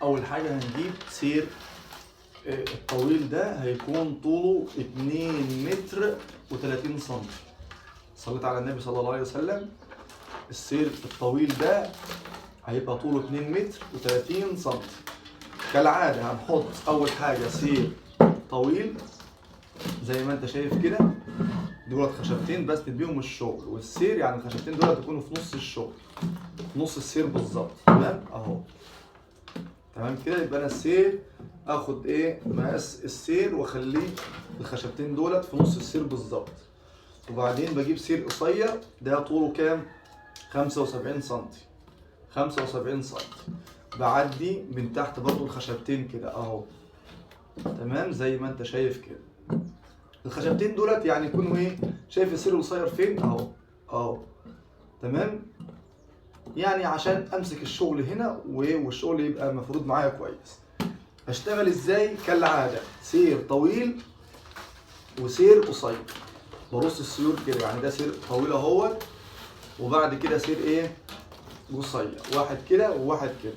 اول حاجة هنجيب سير الطويل ده هيكون طوله 2 متر و30 سنتي. صليت على النبي صلى الله عليه وسلم. السير الطويل ده هيبقى طوله 2 متر و30 سنتي. كالعادة هنحط أول حاجة سير طويل زي ما أنت شايف كده، دولت خشبتين بس نديهم الشغل، والسير يعني الخشبتين دولت يكونوا في نص الشغل، نص السير بالظبط. تمام أهو، تمام كده. يبقى أنا السير آخد إيه مقاس السير وأخليه الخشبتين دولت في نص السير بالظبط. وبعدين بجيب سير قصير ده طوله كام؟ 75 سنتي، 75 سنتي. بعدي من تحت برضو الخشبتين كده اهو، تمام زي ما انت شايف كده. الخشبتين دولت يعني يكونوا ايه؟ شايف السير القصير فين؟ اهو اهو، تمام. يعني عشان امسك الشغل هنا والشغل يبقى مفروض معايا كويس. اشتغل ازاي؟ كالعادة سير طويل وسير قصير، برص السيور كده، يعني ده سير طويل اهوت، وبعد كده سير ايه؟ قصير، واحد كده وواحد كده،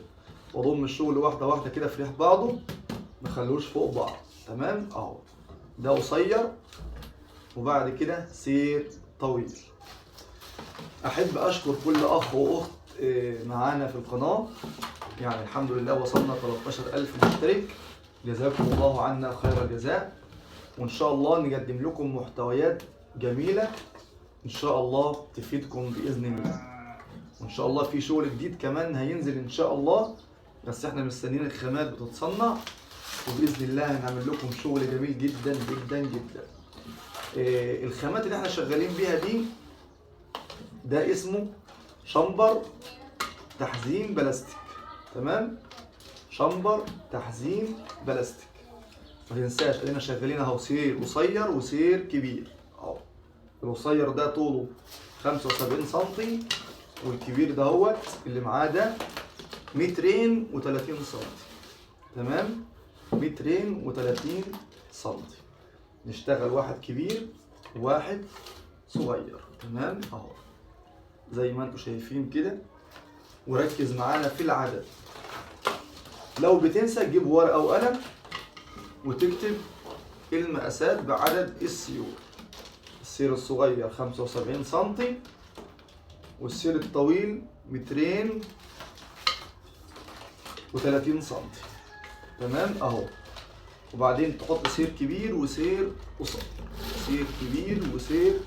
واضم الشغل واحدة واحدة كده في ريح بعضه، ما اخلوش فوق بعض. تمام اهو، ده قصير وبعد كده سير طويل. احب اشكر كل اخ واخت معانا في القناة، يعني الحمد لله وصلنا 13000 مشترك، جزاكم الله عنا خير الجزاء، وان شاء الله نقدم لكم محتويات جميلة ان شاء الله تفيدكم باذن الله. وان شاء الله في شغل جديد كمان هينزل ان شاء الله، بس احنا مستنيين الخامات بتتصنع، وباذن الله هنعمل لكم شغل جميل جدا جدا جدا. الخامات اللي احنا شغالين بيها دي، ده اسمه شمبر تحزيم بلاستيك. تمام، شمبر تحزيم بلاستيك. ما تنساش ادينا شغالين اهو سير قصير وسير كبير اهو. القصير ده طوله 75 سنتي، والكبير دهوت اللي معاه ده 230 سنتي. تمام، 230 سنتي. نشتغل واحد كبير وواحد صغير. تمام اهو زي ما انتم شايفين كده. وركز معانا في العدد، لو بتنسى تجيب ورقة وقلم وتكتب المقاسات بعدد السيور. السير الصغير 75 سنتي، والسير الطويل 230 سنتي. تمام اهو. وبعدين تحط سير كبير وسير قصير، سير كبير وسير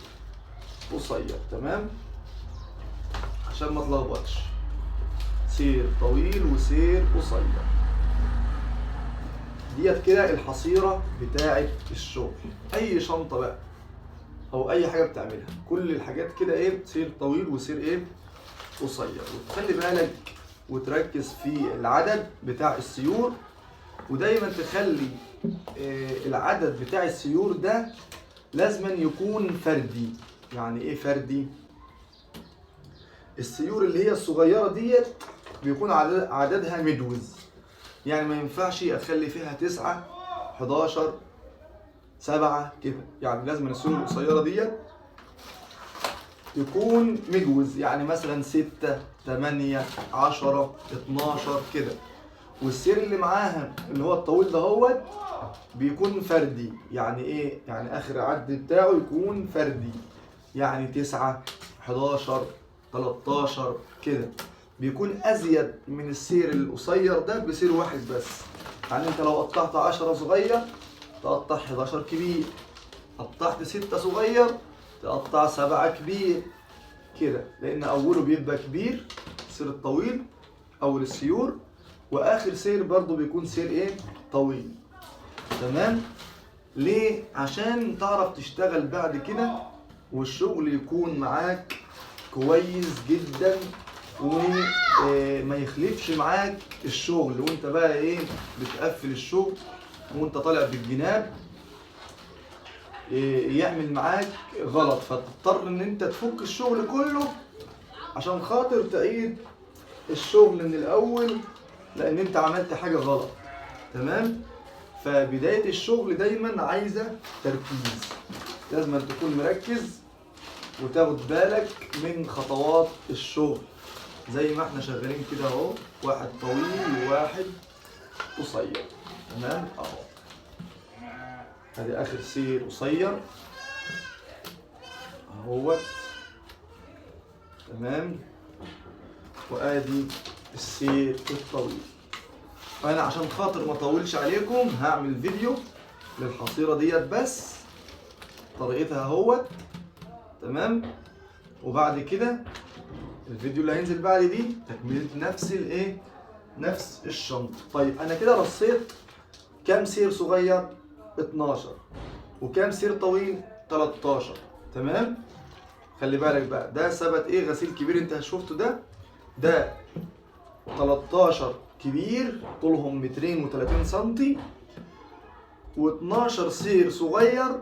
قصير. تمام، عشان ما تلخبطش، سير طويل وسير قصير. ديت كده الحصيرة بتاعة الشغل. اي شنطة بقى او اي حاجة بتعملها، كل الحاجات كده ايه؟ سير طويل وسير ايه؟ قصير. وتخلي بالك وتركز في العدد بتاع السيور، ودايما تخلي العدد بتاع السيور ده لازما يكون فردي. يعني ايه فردي؟ السيور اللي هي الصغيرة ديت بيكون عددها مدوز، يعني ما ينفعش اخلي فيها 9 11 7 كده، يعني لازم السيور القصيرة ديت تكون مجوز، يعني مثلا 6 8 10 12 كده. والسير اللي معاها اللي هو الطويل دهوت بيكون فردي. يعني ايه؟ يعني اخر عد بتاعه يكون فردي، يعني 9 11 13 كده، بيكون ازيد من السير القصير ده بسير واحد بس. يعني انت لو قطعت 10 صغير تقطع 11 كبير، قطعت 6 صغير تقطع 7 كبير كده، لان اوله بيبقى كبير السير الطويل اول السيور، واخر سير برضو بيكون سير ايه؟ طويل. تمام؟ ليه؟ عشان تعرف تشتغل بعد كده والشغل يكون معاك كويس جدا وما يخلفش معاك الشغل، وانت بقى ايه بتقفل الشغل وانت طالع بالجناب يعمل معاك غلط، فتضطر ان انت تفك الشغل كله عشان خاطر تعيد الشغل من الاول، لان انت عملت حاجة غلط. تمام؟ فبداية الشغل دايما عايزة تركيز، لازم تكون مركز وتاخد بالك من خطوات الشغل زي ما احنا شغالين كده اهو، واحد طويل وواحد قصير. تمام اهو، ادي اخر سير قصير اهوت. تمام، وادي السير الطويل. انا عشان خاطر ما اطولش عليكم هعمل فيديو للحصيرة ديت بس طريقتها اهوت. تمام، وبعد كده الفيديو اللي هينزل بعد دي تكملة نفس الايه، نفس الشنطة. طيب انا كده رصيت كام سير صغير؟ 12، وكام سير طويل؟ 13. تمام، خلي بالك بقى ده ثبت ايه غسيل كبير انت شفته ده، ده 13 كبير طولهم 230 سنتي، و12 سير صغير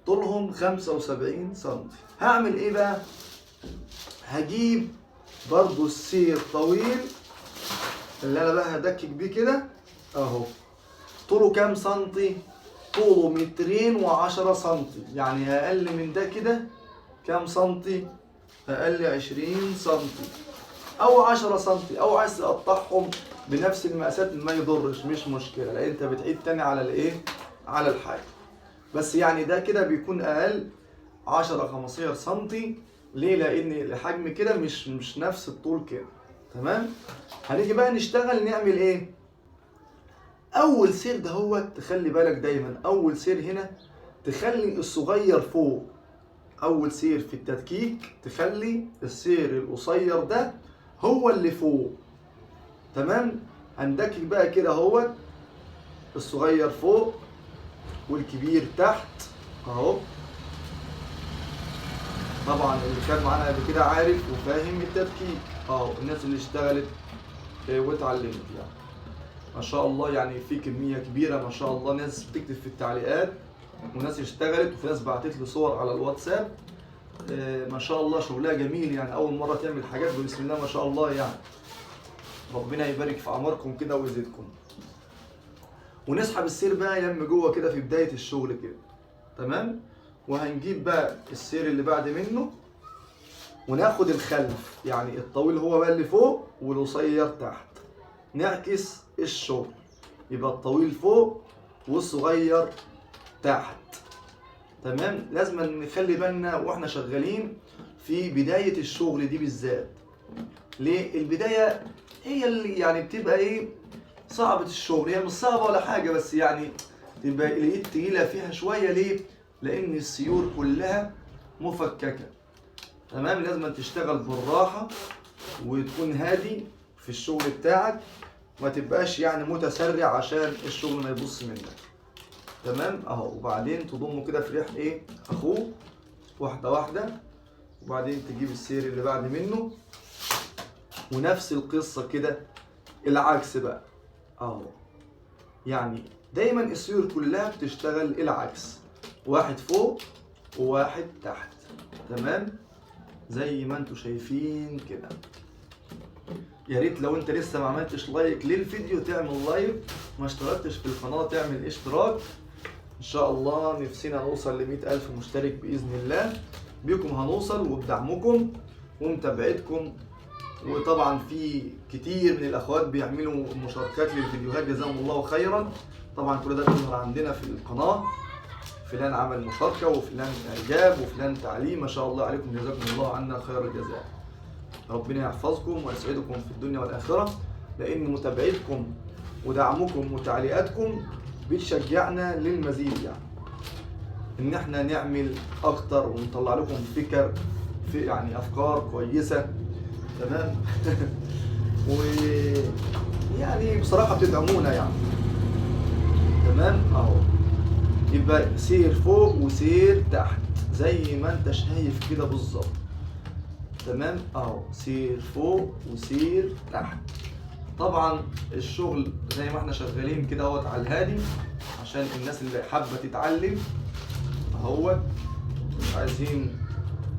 طولهم 75 سنتي. هعمل ايه بقى؟ هجيب برضو السير طويل اللي انا بقى هدكك بيه كده اهو، طوله كام سنتي؟ طوله 210 سنتي، يعني اقل من ده كده كام سنتي؟ اقل 20 سنتي او 10 سنتي، او عايز تقطعهم بنفس المقاسات ما يضرش، مش مشكلة، لان انت بتعيد تاني على الايه، على الحاجة. بس يعني ده كده بيكون اقل 10 15 سنتي. ليه؟ لان الحجم كده مش نفس الطول كده. تمام، هنيجي بقى نشتغل نعمل ايه؟ اول سير ده هو تخلي بالك دايما، اول سير هنا تخلي الصغير فوق، اول سير في التدكيك تخلي السير القصير ده هو اللي فوق. تمام، هندكك بقى كده اهوت، الصغير فوق والكبير تحت اهو. طبعا اللي كان معانا قبل كده عارف وفاهم التدكيك اهو، الناس اللي اشتغلت واتعلمت يعني ما شاء الله، يعني في كمية كبيرة ما شاء الله، ناس بتكتب في التعليقات وناس اشتغلت وفي ناس بعتت لي صور على الواتساب، ما شاء الله شغلها جميل، يعني اول مرة تعمل حاجات بسم الله ما شاء الله، يعني ربنا يبارك في اعماركم كده ويزيدكم. ونسحب السير بقى يم جوه كده في بداية الشغل كده. تمام، وهنجيب بقى السير اللي بعد منه وناخد الخلف، يعني الطويل هو بقى اللي فوق والقصير تحت، نعكس الشغل، يبقى الطويل فوق والصغير تحت. تمام، لازم نخلي بالنا واحنا شغالين في بداية الشغل دي بالذات. ليه؟ البداية هي اللي يعني بتبقى ايه، صعبة الشغل، هي مش صعبة ولا حاجة، بس يعني تبقى الايد تقيلة فيها شوية. ليه؟ لأن السيور كلها مفككة. تمام، لازم تشتغل بالراحة وتكون هادي في الشغل بتاعك، ما تبقاش يعني متسرع عشان الشغل ما يبص منك. تمام اهو، وبعدين تضمه كده في ريح ايه اخوه واحدة واحدة، وبعدين تجيب السير اللي بعد منه ونفس القصة كده العكس بقى اهو. يعني دايما السيور كلها بتشتغل العكس، واحد فوق وواحد تحت. تمام، زي ما انتوا شايفين كده. يا ريت لو انت لسه ما عملتش like للفيديو تعمل like، ما اشتركتش في القناة تعمل اشتراك. ان شاء الله نفسنا نوصل ل100,000 مشترك بإذن الله، بيكم هنوصل وبدعمكم ومتابعتكم. وطبعا في كتير من الاخوات بيعملوا مشاركات للفيديوهات، جزاهم الله خيرا. طبعا كل ده بيظهر عندنا في القناة، فلان عمل مشاركة وفلان اعجاب وفلان تعليم، ما شاء الله عليكم، جزاكم الله عنا خير الجزاء. ربنا يحفظكم ويسعدكم في الدنيا والآخرة، لأن متابعتكم ودعمكم وتعليقاتكم بتشجعنا للمزيد، يعني إن احنا نعمل أكتر ونطلع لكم فكر في يعني أفكار كويسة. تمام و يعني بصراحة بتدعمونا يعني. تمام أهو، يبقى سير فوق وسير تحت زي ما أنت شايف كده بالظبط. تمام اهو، سير فوق وسير تحت. طبعا الشغل زي ما احنا شغالين كده اهوت على الهادي عشان الناس اللي حابة تتعلم اهوت، مش عايزين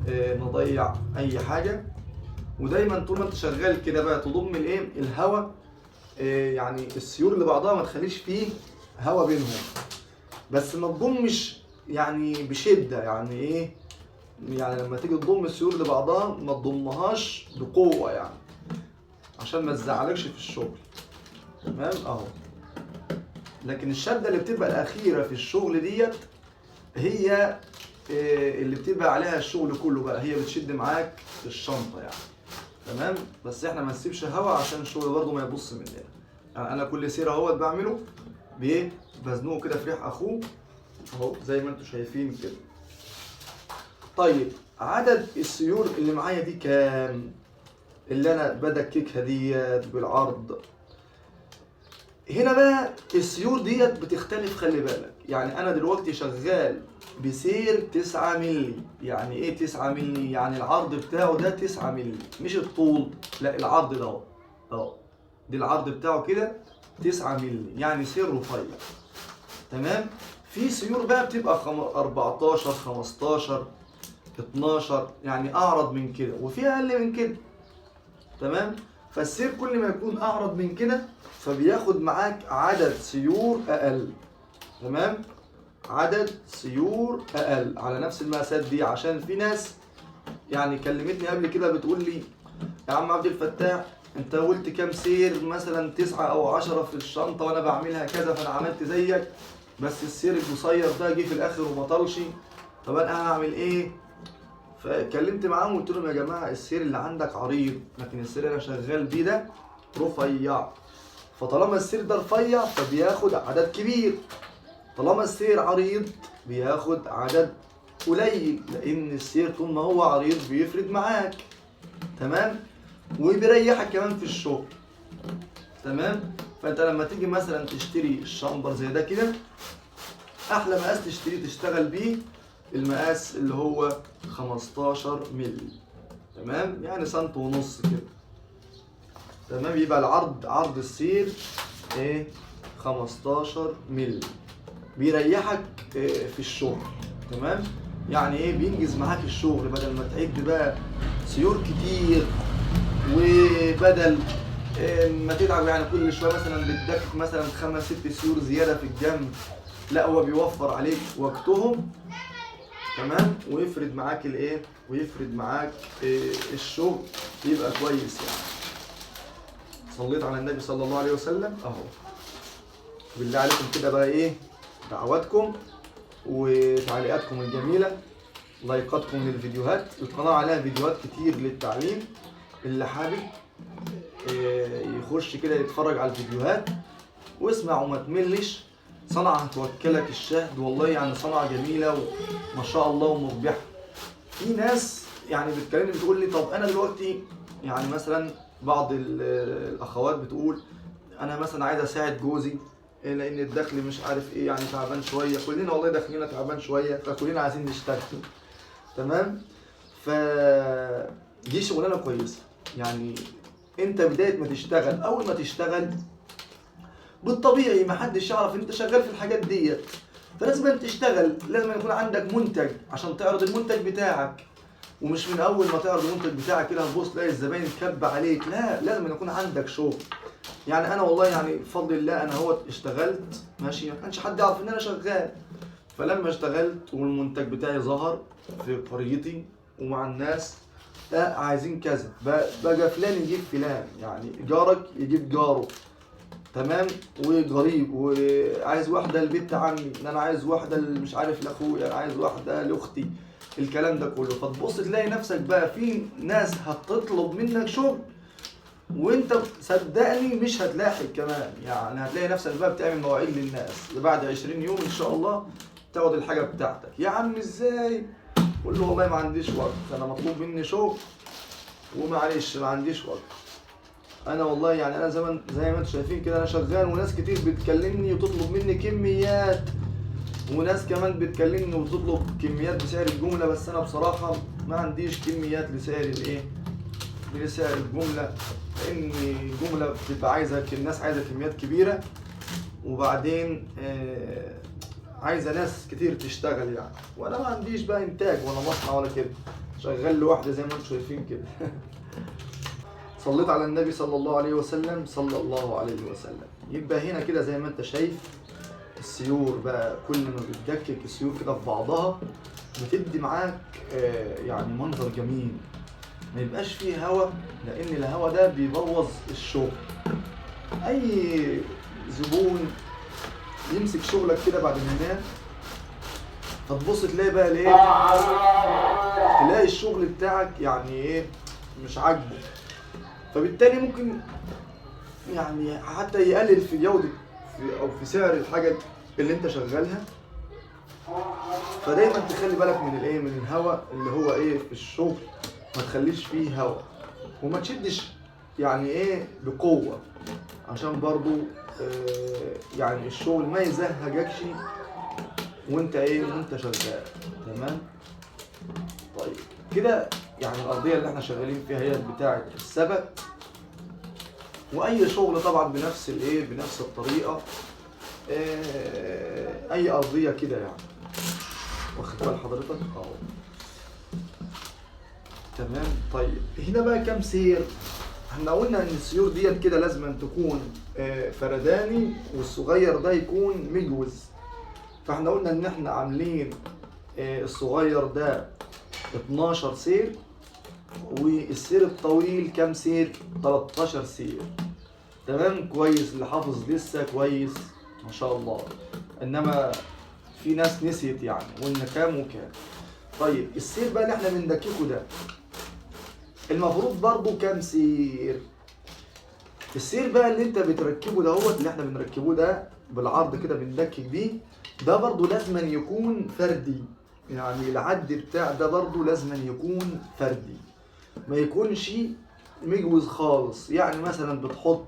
نضيع اي حاجة. ودايما طول ما انت شغال كده بقى تضم الايه الهواء، يعني السيور اللي بعضها ما تخليش فيه هواء بينهم، بس ما تضمش يعني بشده. يعني ايه؟ يعني لما تيجي تضم السيور لبعضها ما تضمهاش بقوة، يعني عشان ما تزعلكش في الشغل. تمام اهو، لكن الشدة اللي بتبقى الاخيرة في الشغل ديت هي اللي بتبقى عليها الشغل كله بقى، هي بتشد معاك الشنطة يعني. تمام؟ بس احنا ما نسيبش هوا عشان الشغل برضو ما يبص مننا. يعني انا كل سير اهوت بعمله بايه؟ بزنقه كده في ريح اخوه اهو زي ما انتم شايفين كده. طيب عدد السيور اللي معايا دي كام؟ اللي انا بدككها ديت بالعرض. هنا بقى السيور ديت بتختلف، خلي بالك. يعني انا دلوقتي شغال بسير 9 مللي. يعني ايه 9 مللي؟ يعني العرض بتاعه ده 9 مللي، مش الطول، لا العرض ده اهو، دي العرض بتاعه كده 9 مللي، يعني سير رفيع. تمام؟ في سيور بقى بتبقى 14 15 12، يعني اعرض من كده، وفي اقل من كده. تمام؟ فالسير كل ما يكون اعرض من كده فبياخد معاك عدد سيور اقل. تمام؟ عدد سيور اقل على نفس المقاسات دي. عشان في ناس يعني كلمتني قبل كده بتقول لي يا عم عبد الفتاح انت قلت كام سير، مثلا 9 او 10 في الشنطة وانا بعملها كذا، فانا عملت زيك بس السير القصير ده جه في الاخر وما طالش، طب انا هعمل ايه؟ فاتكلمت معاهم وقلت لهم يا جماعة السير اللي عندك عريض، لكن السير اللي انا شغال بيه ده رفيع، فطالما السير ده رفيع فبياخد عدد كبير، طالما السير عريض بياخد عدد قليل، لان السير طول ما هو عريض بيفرد معاك. تمام؟ وبيريحك كمان في الشغل. تمام؟ فانت لما تيجي مثلا تشتري الشامبر زي ده كده، احلى مقاس تشتريه تشتغل بيه المقاس اللي هو 15 مللي. تمام؟ يعني سنت ونص كده. تمام؟ يبقى العرض، عرض السير ايه؟ 15 مللي، بيريحك في الشغل. تمام؟ يعني ايه؟ بينجز معاك الشغل، بدل ما تعد بقى سيور كتير، وبدل ما تتعب يعني كل شوية مثلا بتدكك مثلا 5 6 سيور زيادة في الجنب، لا هو بيوفر عليك وقتهم. تمام؟ ويفرد معاك الايه؟ ويفرد معاك الشغل، يبقى كويس يعني. صليت على النبي صلى الله عليه وسلم اهو. بالله عليكم كده بقى ايه؟ دعواتكم وتعليقاتكم الجميلة، لايكاتكم للفيديوهات. القناة عليها فيديوهات كتير للتعليم، اللي حابب يخش كده يتفرج على الفيديوهات واسمع وما تملش. صنعة هتوكلك الشهد والله، يعني صنعة جميلة وما شاء الله ومربحة. في ناس يعني بتكلمني بتقول لي طب انا دلوقتي يعني مثلا بعض الاخوات بتقول انا مثلا عايز اساعد جوزي لان الدخل مش عارف ايه، يعني تعبان شوية، كلنا والله دخلنا تعبان شوية، فكلنا عايزين نشتغل. تمام؟ ف دي شغلانة كويسة. يعني انت بداية ما تشتغل، اول ما تشتغل بالطبيعي ما حدش يعرف انت شغال في الحاجات ديت، فلازم تشتغل، لازم يكون عندك منتج عشان تعرض المنتج بتاعك. ومش من اول ما تعرض المنتج بتاعك كده هتبص تلاقي الزباين كب عليك، لا لازم يكون عندك شغل. يعني انا والله يعني بفضل الله انا هو اشتغلت ماشي، ما كانش حد يعرف ان انا شغال، فلما اشتغلت والمنتج بتاعي ظهر في قريتي ومع الناس، لا عايزين كذا، بقى فلان يجيب فلان، يعني جارك يجيب جاره. تمام؟ وغريب، وعايز واحدة لبنت عمي، انا عايز واحدة مش عارف لاخويا، انا عايز واحدة لاختي، الكلام ده كله. فتبص تلاقي نفسك بقى في ناس هتطلب منك شغل، وانت صدقني مش هتلاحق كمان، يعني هتلاقي نفسك بقى بتعمل مواعيد للناس بعد 20 يوم ان شاء الله تاخد الحاجة بتاعتك. يا عم ازاي؟ قول له والله ما عنديش وقت، انا مطلوب مني شغل ومعلش ما عنديش وقت. انا والله يعني انا زي ما انتم شايفين كده انا شغال، وناس كتير بتكلمني وتطلب مني كميات، وناس كمان بتكلمني وتطلب كميات بسعر الجملة، بس انا بصراحة ما عنديش كميات لسعر الايه؟ لسعر الجملة، لان الجملة بتبقى عايزه، الناس عايزه كميات كبيرة، وبعدين عايزه ناس كتير تشتغل يعني، وانا ما عنديش بقى انتاج ولا مصنع ولا كده، شغال لوحدي زي ما انتم شايفين كده. صليت على النبي صلى الله عليه وسلم، صلى الله عليه وسلم. يبقى هنا كده زي ما انت شايف السيور بقى كل ما بتدكك السيور كده في بعضها بتدي معاك يعني منظر جميل، ما يبقاش فيه هوا، لان الهوا ده بيبوظ الشغل. اي زبون يمسك شغلك كده بعد ما ينام، فتبص تلاقي بقى الايه، تلاقي الشغل بتاعك يعني ايه مش عاجبه، فبالتالي ممكن يعني حتى يقلل في جودة في او في سعر الحاجة اللي انت شغالها. فدايما تخلي بالك من الايه، من الهواء اللي هو ايه في الشغل، ما تخليش فيه هواء، وما تشدش يعني ايه بقوة، عشان برضو يعني الشغل ما يزهقكش وانت ايه وانت شغال. تمام. طيب كده يعني الارضية اللي احنا شغالين فيها هي بتاعة السبت، واي شغل طبعا بنفس الايه بنفس الطريقة، اي ارضية كده يعني، واخد بال حضرتك اهو. تمام. طيب هنا بقى كام سير؟ احنا قلنا ان السيور ديت كده لازم تكون فرداني، والصغير ده يكون مجوز. فاحنا قلنا ان احنا عاملين الصغير ده 12 سير، والسير الطويل كام سير؟ 13 سير. تمام كويس، اللي حافظ لسه كويس ما شاء الله، انما في ناس نسيت يعني قلنا كام وكام. طيب السير بقى اللي احنا بندككه ده المفروض برضو كام سير؟ السير بقى اللي انت بتركبه دهوت، اللي احنا بنركبه ده بالعرض كده بندكك بيه، ده برضو لازما يكون فردي، يعني العد بتاع ده برضو لازما يكون فردي، ما يكونش مجوز خالص. يعني مثلا بتحط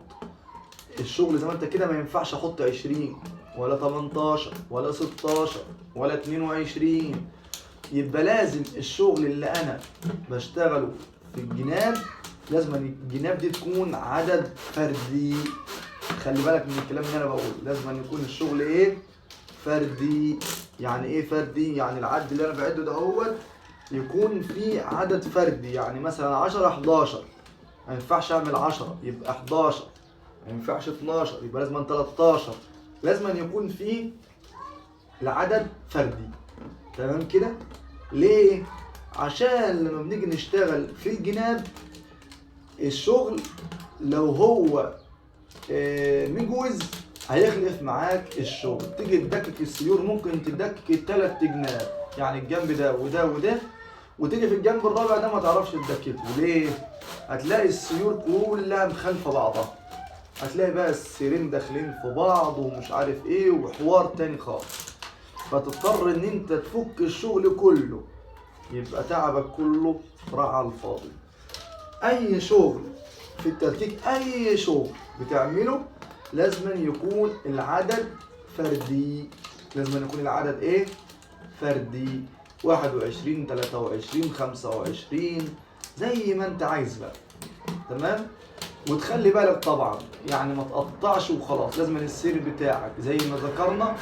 الشغل زي ما انت كده، ما ينفعش احط 20 ولا 18 ولا 16 ولا 22، يبقى لازم الشغل اللي انا بشتغله في الجناب لازم الجناب دي تكون عدد فردي. خلي بالك من الكلام اللي انا بقوله، لازم يكون الشغل ايه؟ فردي. يعني ايه فردي؟ يعني العد اللي انا بعده دهوت يكون فيه عدد فردي، يعني مثلا 10 11، ما ينفعش اعمل 10 يبقى 11، ما ينفعش 12 يبقى لازم 13، لازم يكون فيه العدد فردي. تمام كده؟ ليه؟ عشان لما بنيجي نشتغل في الجناب الشغل لو هو مجوز هيخلف معاك الشغل، تيجي تدكك السيور ممكن تدكك التلات جناب، يعني الجنب ده وده وده، وتيجي في الجنب الرابع ده ما تعرفش تدككه. ليه؟ هتلاقي السيور كلها مخالفة بعضها، هتلاقي بقى السيرين داخلين في بعض ومش عارف ايه وحوار تاني خالص، فتضطر ان انت تفك الشغل كله، يبقى تعبك كله راح على الفاضي. اي شغل في التدكيك، اي شغل بتعمله لازم يكون العدد فردي، لازم يكون العدد ايه؟ فردي. 21 23 25 زي ما انت عايز بقى. تمام؟ وتخلي بالك طبعا يعني ما تقطعش وخلاص، لازم السير بتاعك زي ما ذكرنا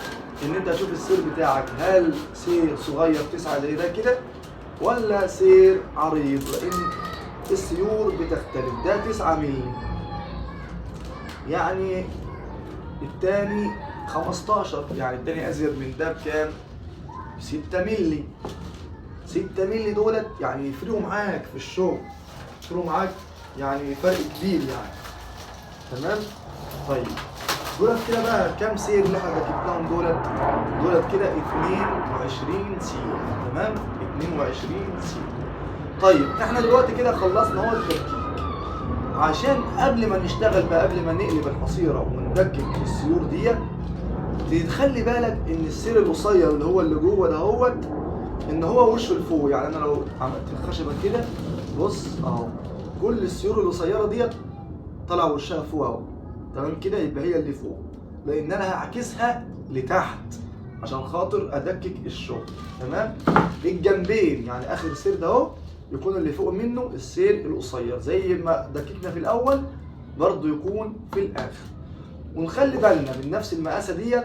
ان انت تشوف السير بتاعك هل سير صغير 9 زي ده كده ولا سير عريض، لان السيور بتختلف. ده 9 مللي، يعني التاني 15، يعني التاني ازيد من ده بكام؟ 6 مللي. 6 مللي دولت يعني يفرقوا معاك في الشغل، يفرقوا معاك يعني فرق كبير يعني. تمام؟ طيب دولت كده بقى كام سير اللي احنا ركبناهم دولت؟ دولت كده 22 سير. تمام؟ 22 سير. طيب احنا دلوقتي كده خلصنا اهو التدكيك. عشان قبل ما نشتغل بقى، قبل ما نقلب الحصيرة وندكك السيور ديت، تخلي بالك ان السير القصير اللي هو اللي جوه دهوت ان هو وشه لفوق. يعني انا لو عملت الخشبة كده بص اهو، كل السيور القصيرة ديت طلع وشها فوق اهو. تمام كده؟ يبقى هي اللي فوق، لان انا هعكسها لتحت عشان خاطر ادكك الشغل. تمام؟ الجنبين يعني اخر سير ده اهو يكون اللي فوق منه السير القصير، زي ما دككنا في الاول برضو يكون في الاخر. ونخلي بالنا من نفس المقاسه ديت،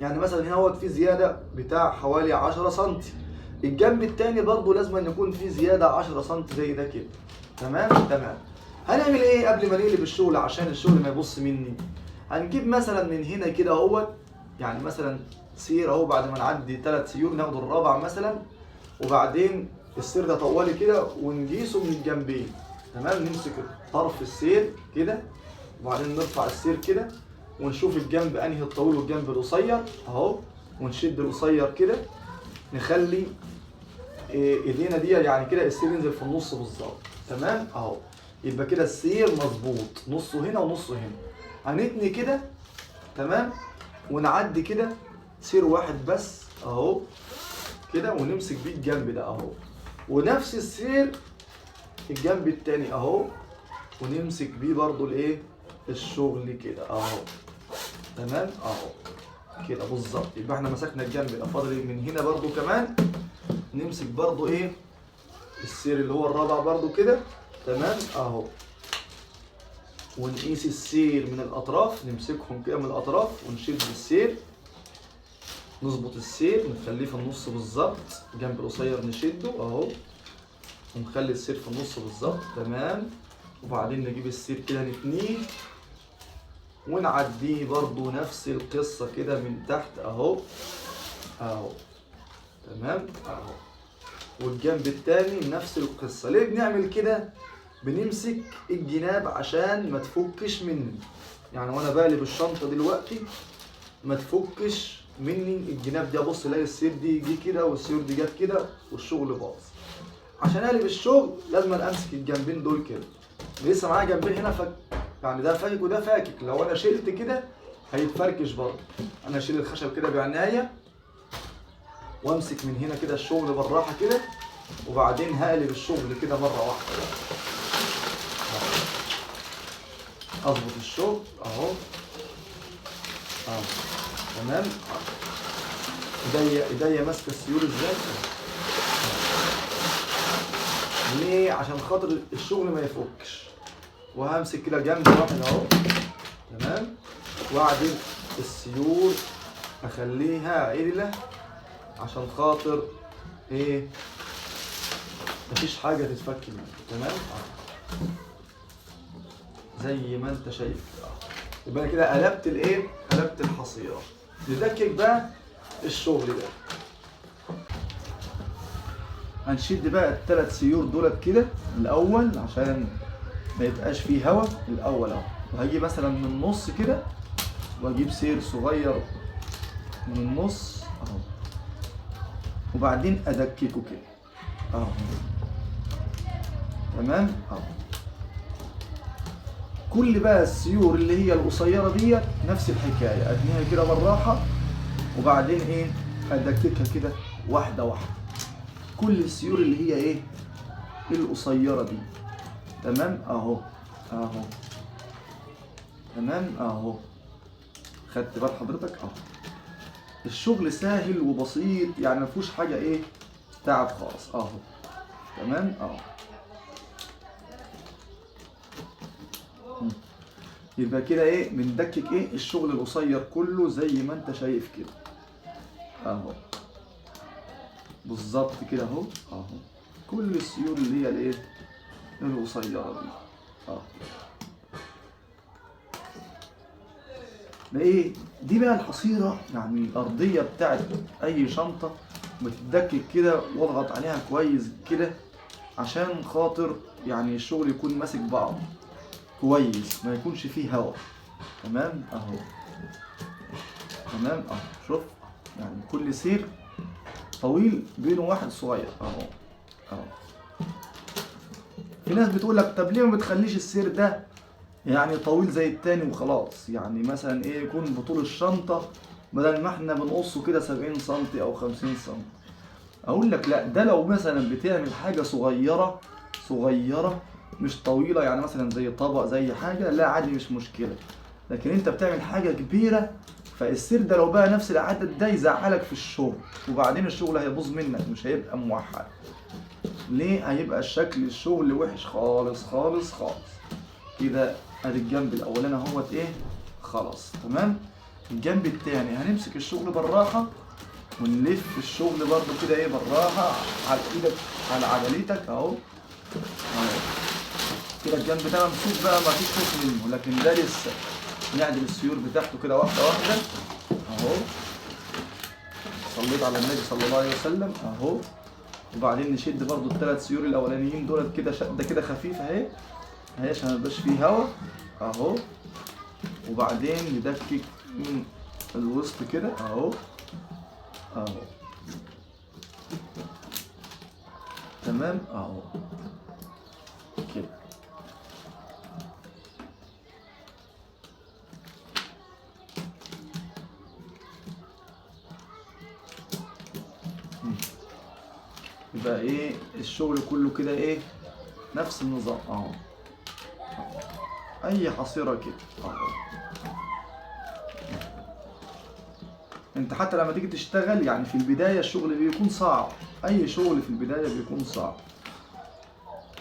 يعني مثلا هنا هو في زيادة بتاع حوالي 10 سم، الجنب التاني برضو لازم أن يكون في زيادة 10 سم زي ده كده. تمام؟ تمام. هنعمل ايه قبل ما نقلب الشغل عشان الشغل ما يبص مني؟ هنجيب مثلا من هنا كده اهوت، يعني مثلا سير اهو، بعد ما نعدي 3 سيور ناخد الرابع مثلا، وبعدين السير ده طوالي كده ونقيسه من الجنبين. تمام؟ نمسك طرف السير كده وبعدين نرفع السير كده، ونشوف الجنب انهي الطويل والجنب القصير اهو، ونشد القصير كده، نخلي ايدينا دي يعني كده السير ينزل في النص بالظبط. تمام اهو، يبقى كده السير مظبوط، نصه هنا ونصه هنا. هنتني كده، تمام، ونعدي كده سير واحد بس اهو كده، ونمسك بيه الجنب ده اهو، ونفس السير الجنب التاني اهو، ونمسك بيه برضو الايه الشغل كده اهو. تمام اهو كده بالظبط. يبقى احنا مسكنا الجنب ده، فاضل من هنا برضو كمان نمسك برضو ايه السير اللي هو الرابع برضو كده. تمام اهو، ونقيس السير من الاطراف، نمسكهم كده من الاطراف ونشد السير، نظبط السير نخليه في النص بالظبط، جنب القصير نشده اهو، ونخلي السير في النص بالظبط. تمام، وبعدين نجيب السير كده نتنيه ونعديه برضو نفس القصة كده من تحت اهو اهو. تمام اهو، والجنب التاني نفس القصة. ليه بنعمل كده؟ بنمسك الجناب عشان ما تفكش مني، يعني وانا بقلب الشنطة دلوقتي ما تفكش مني الجناب دي، ابص الاقي السير دي جه كده والسير دي جت كده والشغل باظ. عشان اقلب الشغل لازم امسك الجنبين دول كده، لسه معايا جنبين هنا فك، يعني ده فاكك وده فاكك، لو انا شلت كده هيتفركش برضه. انا اشيل الخشب كده بعناية وامسك من هنا كده الشغل بالراحة كده، وبعدين هقلب الشغل كده مرة واحدة بقى. اظبط الشغل اهو اهو. تمام، ايديا ماسكه السيور ازاي؟ ليه؟ عشان خاطر الشغل ما يفكش. وهمسك كده جنب واحد اهو. تمام، واعدل السيور اخليها عدله عشان خاطر ايه؟ مفيش حاجة تتفك منه. تمام زي ما انت شايف كده. يبقى كده قلبت الايه؟ قلبت الحصيرة. ندكك بقى الشغل ده. هنشد بقى الثلاث سيور دولت كده الاول عشان ما يبقاش فيه هوا الاول اهو. وهجي مثلا من النص كده واجيب سير صغير من النص اهو، وبعدين ادككه كده اهو. تمام اهو. كل بقى السيور اللي هي القصيرة ديت نفس الحكاية، اتنيها كده بالراحة وبعدين ايه ادككها كده واحدة واحدة، كل السيور اللي هي ايه القصيرة دي. تمام اهو اهو. تمام اهو. خدت بال حضرتك اهو. الشغل سهل وبسيط، يعني ما فيهوش حاجة ايه تعب خالص اهو. تمام اهو. يبقى كده ايه بندكك ايه الشغل القصير كله زي ما انت شايف كده اهو بالظبط كده اهو اهو. كل السيور اللي هي الايه القصيرة دي اهو. ده ايه دي بقى الحصيرة، يعني الارضية بتاعت اي شنطه بتدكك كده واضغط عليها كويس كده عشان خاطر يعني الشغل يكون ماسك بعض كويس، ما يكونش فيه هواء. تمام اهو. تمام اهو. شوف يعني كل سير طويل بينه واحد صغير اهو اهو. في ناس بتقول لك طب ليه ما بتخليش السير ده يعني طويل زي التاني وخلاص، يعني مثلا ايه يكون بطول الشنطة بدل ما احنا بنقصه كده 70 سم او 50 سم. اقول لك لا، ده لو مثلا بتعمل حاجة صغيرة صغيرة مش طويلة، يعني مثلا زي طبق زي حاجة، لا عادي مش مشكلة. لكن انت بتعمل حاجة كبيرة، فالسير ده لو بقى نفس العدد ده يزعلك في الشغل، وبعدين الشغل هيبوظ منك مش هيبقى موحد. ليه؟ هيبقى الشكل الشغل وحش خالص خالص خالص كده. ادي الجنب الاولاني اهوت ايه خلاص. تمام. الجنب التاني هنمسك الشغل بالراحة ونلف الشغل برضو كده ايه بالراحة على ايدك على عجلتك اهو اهو كده. الجنب ده ممسوك بقى ما فيش خوف منه، لكن ده لسه نعدل السيور بتاعته كده واحدة واحدة اهو. صليت على النبي صلى الله عليه وسلم اهو. وبعدين نشد برضو الثلاث سيور الاولانيين دولت كده شده كده خفيفة اهي اهي عشان ما يبقاش فيه هوا اهو. وبعدين ندكك من الوسط كده اهو اهو. تمام اهو كده. يبقى ايه الشغل كله كده ايه نفس النظام اهو، اي حصيرة كده اهو. انت حتى لما تيجي تشتغل يعني في البداية الشغل بيكون صعب، اي شغل في البداية بيكون صعب.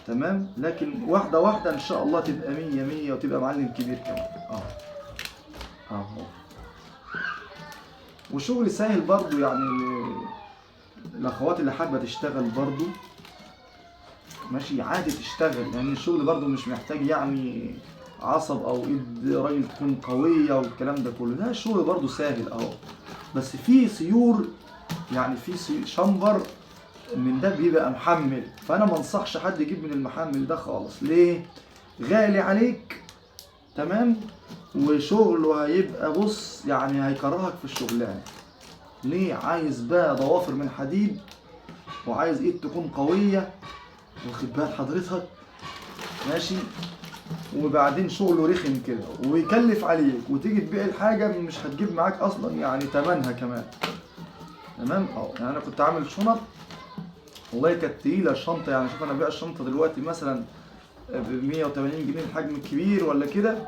تمام، لكن واحدة واحدة ان شاء الله تبقى مية مية وتبقى معلم كبير كمان اهو اهو. وشغل سهل برضو يعني الاخوات اللي حابة تشتغل برضو ماشي عادي تشتغل، لان يعني الشغل برضو مش محتاج يعني عصب او ايد راجل تكون قوية والكلام ده كله، لا الشغل برضو سهل اهو. بس في سيور يعني في شمبر من ده بيبقى محمل، فانا ما انصحش حد يجيب من المحمل ده خالص. ليه؟ غالي عليك. تمام، وشغله هيبقى بص يعني هيكرهك في الشغلانة. ليه؟ عايز بقى ضوافر من حديد وعايز ايد تكون قوية، واخد بال حضرتك؟ ماشي. وبعدين شغله رخم كده ويكلف عليك، وتيجي تبيع الحاجة مش هتجيب معاك اصلا يعني تمنها كمان. تمام اهو. يعني انا كنت عامل شنط والله كانت تقيلة الشنطة، يعني شوف انا ببيع الشنطة دلوقتي مثلا ب 180 جنيه الحجم الكبير ولا كده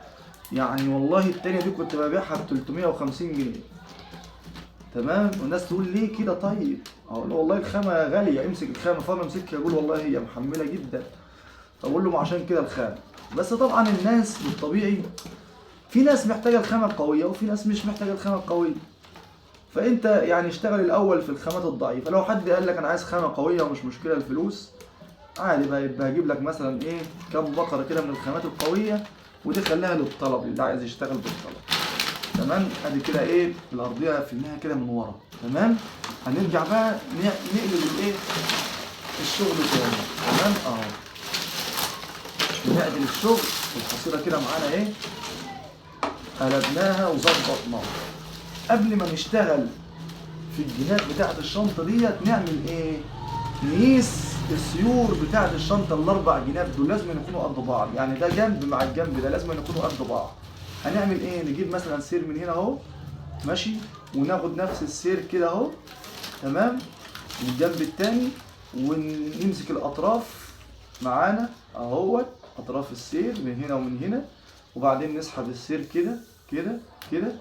يعني، والله التانية دي كنت ببيعها ب 350 جنيه. تمام، والناس تقول ليه كده؟ طيب اقول له والله الخامة غالية، امسك الخامة. فما امسكها يقول والله هي محمله جدا، اقول له ما عشان كده الخامة. بس طبعا الناس بالطبيعي في ناس محتاجه الخامة القوية وفي ناس مش محتاجه الخامة القوية، فانت يعني اشتغل الاول في الخامات الضعيفة. لو حد قال لك انا عايز خامة قوية ومش مشكلة الفلوس عادي بقى، يبقى هجيب لك مثلا ايه كام بقرة كده من الخامات القوية، ودي خليها للطلب اللي عايز يشتغل بالطلب. تمام، ادي كده ايه الارضية قفلناها كده من ورا. تمام، هنرجع بقى نقلب الايه الشغل تاني. تمام اهو، نعدل الشغل والحصيره كده معانا ايه قلبناها وظبطناها. قبل ما نشتغل في الجناب بتاعه الشنطة ديت نعمل ايه؟ نقيس السيور بتاعه الشنطة الاربع جناب دول لازم يكونوا قد بعض، يعني ده جنب مع الجنب ده لازم يكونوا قد بعض. هنعمل ايه؟ نجيب مثلا سير من هنا اهو ماشي، وناخد نفس السير كده اهو. تمام، من الجنب التاني، ونمسك الاطراف معانا اهوت، اطراف السير من هنا ومن هنا، وبعدين نسحب السير كده كده كده،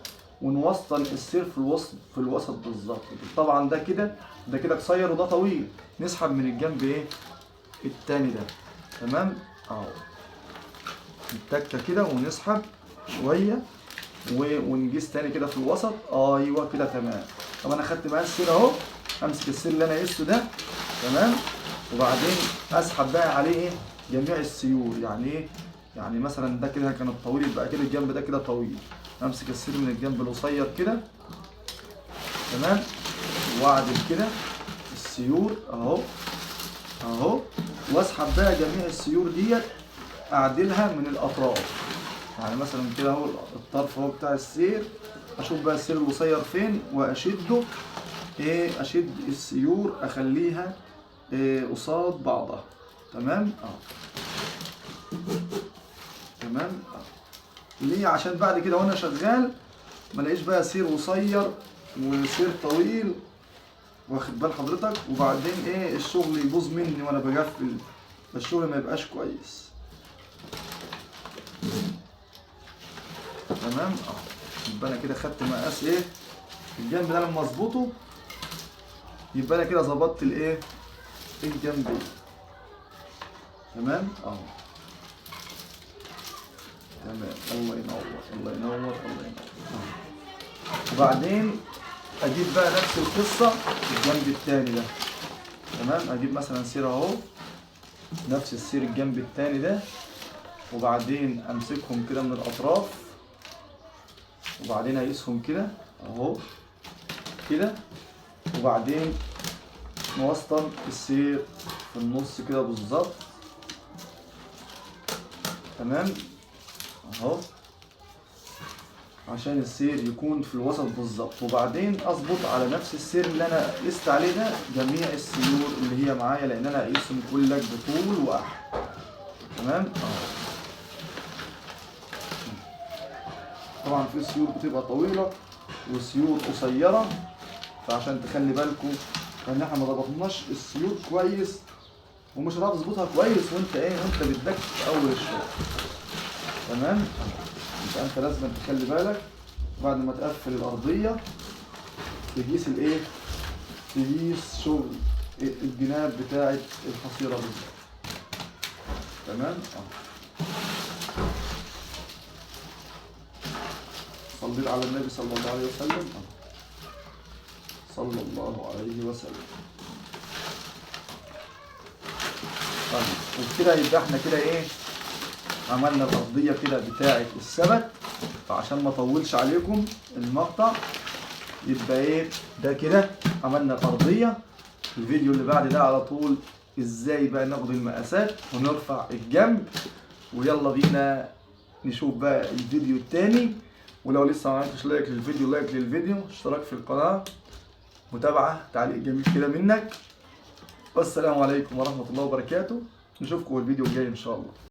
ونوصل السير في الوسط، في الوسط بالظبط. طبعا ده كده ده كده قصير وده طويل، نسحب من الجنب ايه التاني ده. تمام اهو، التكه كده ونسحب شوية ونجيس تاني كده في الوسط. ايوه كده تمام. طب انا خدت معايا السير اهو، امسك السير اللي انا قيسته ده. تمام، وبعدين اسحب بقى عليه ايه جميع السيور. يعني ايه؟ يعني مثلا ده كده كان الطويل، يبقى كده الجنب ده كده طويل، امسك السير من الجنب القصير كده. تمام، واعدل كده السيور اهو اهو، واسحب بقى جميع السيور ديت اعدلها من الاطراف. يعني مثلا كده اهو الطرف اهو بتاع السير، اشوف بقى السير القصير فين واشده ايه، اشد السيور اخليها إيه قصاد بعضها. تمام اهو. تمام اهو. ليه؟ عشان بعد كده وانا شغال ما الاقيش بقى سير قصير وسير طويل، واخد بال حضرتك؟ وبعدين ايه الشغل يبوظ مني وانا بقفل، فالشغل ما يبقاش كويس. تمام اهو. يبقى انا كده خدت مقاس ايه الجنب ده، لما اظبطه يبقى انا كده ظبطت الايه الجنبين. تمام اهو. تمام، الله ينور الله ينور الله ينور. وبعدين اجيب بقى نفس القصة الجنب التاني ده. تمام، اجيب مثلا سير اهو، نفس السير الجنب التاني ده، وبعدين امسكهم كده من الاطراف، وبعدين اقيسهم كده اهو كده، وبعدين نوصل السير في النص كده بالظبط. تمام اهو. عشان السير يكون في الوسط بالظبط. وبعدين اظبط على نفس السير اللي انا قست عليه ده جميع السيور اللي هي معايا، لان انا هقيسهم كلك بطول واحد. تمام. طبعا في سيور بتبقى طويلة وسيور قصيرة، فعشان تخلي بالكم ان احنا ما ضبطناش السيور كويس، ومش هتعرف تظبطها كويس وانت ايه، وانت بتدك في اول الشغل. تمام. يبقى انت لازم تخلي بالك بعد ما تقفل الارضية تقيس الايه، تقيس شغل الجناب بتاعه الحصيرة بالظبط. تمام. صليت على النبي صلى الله عليه وسلم. صلى الله عليه وسلم. طيب وبكده يبقى احنا كده ايه، عملنا الارضية كده بتاعه السبت. فعشان ما اطولش عليكم المقطع يبقى ايه ده كده عملنا الارضية. الفيديو اللي بعد ده على طول ازاي بقى ناخد المقاسات ونرفع الجنب، ويلا بينا نشوف بقى الفيديو التاني. ولو لسه ما عملتش like للفيديو، like للفيديو، اشتراك في القناة، متابعه، تعليق جميل كده منك. والسلام عليكم ورحمة الله وبركاته. نشوفكم الفيديو الجاي ان شاء الله.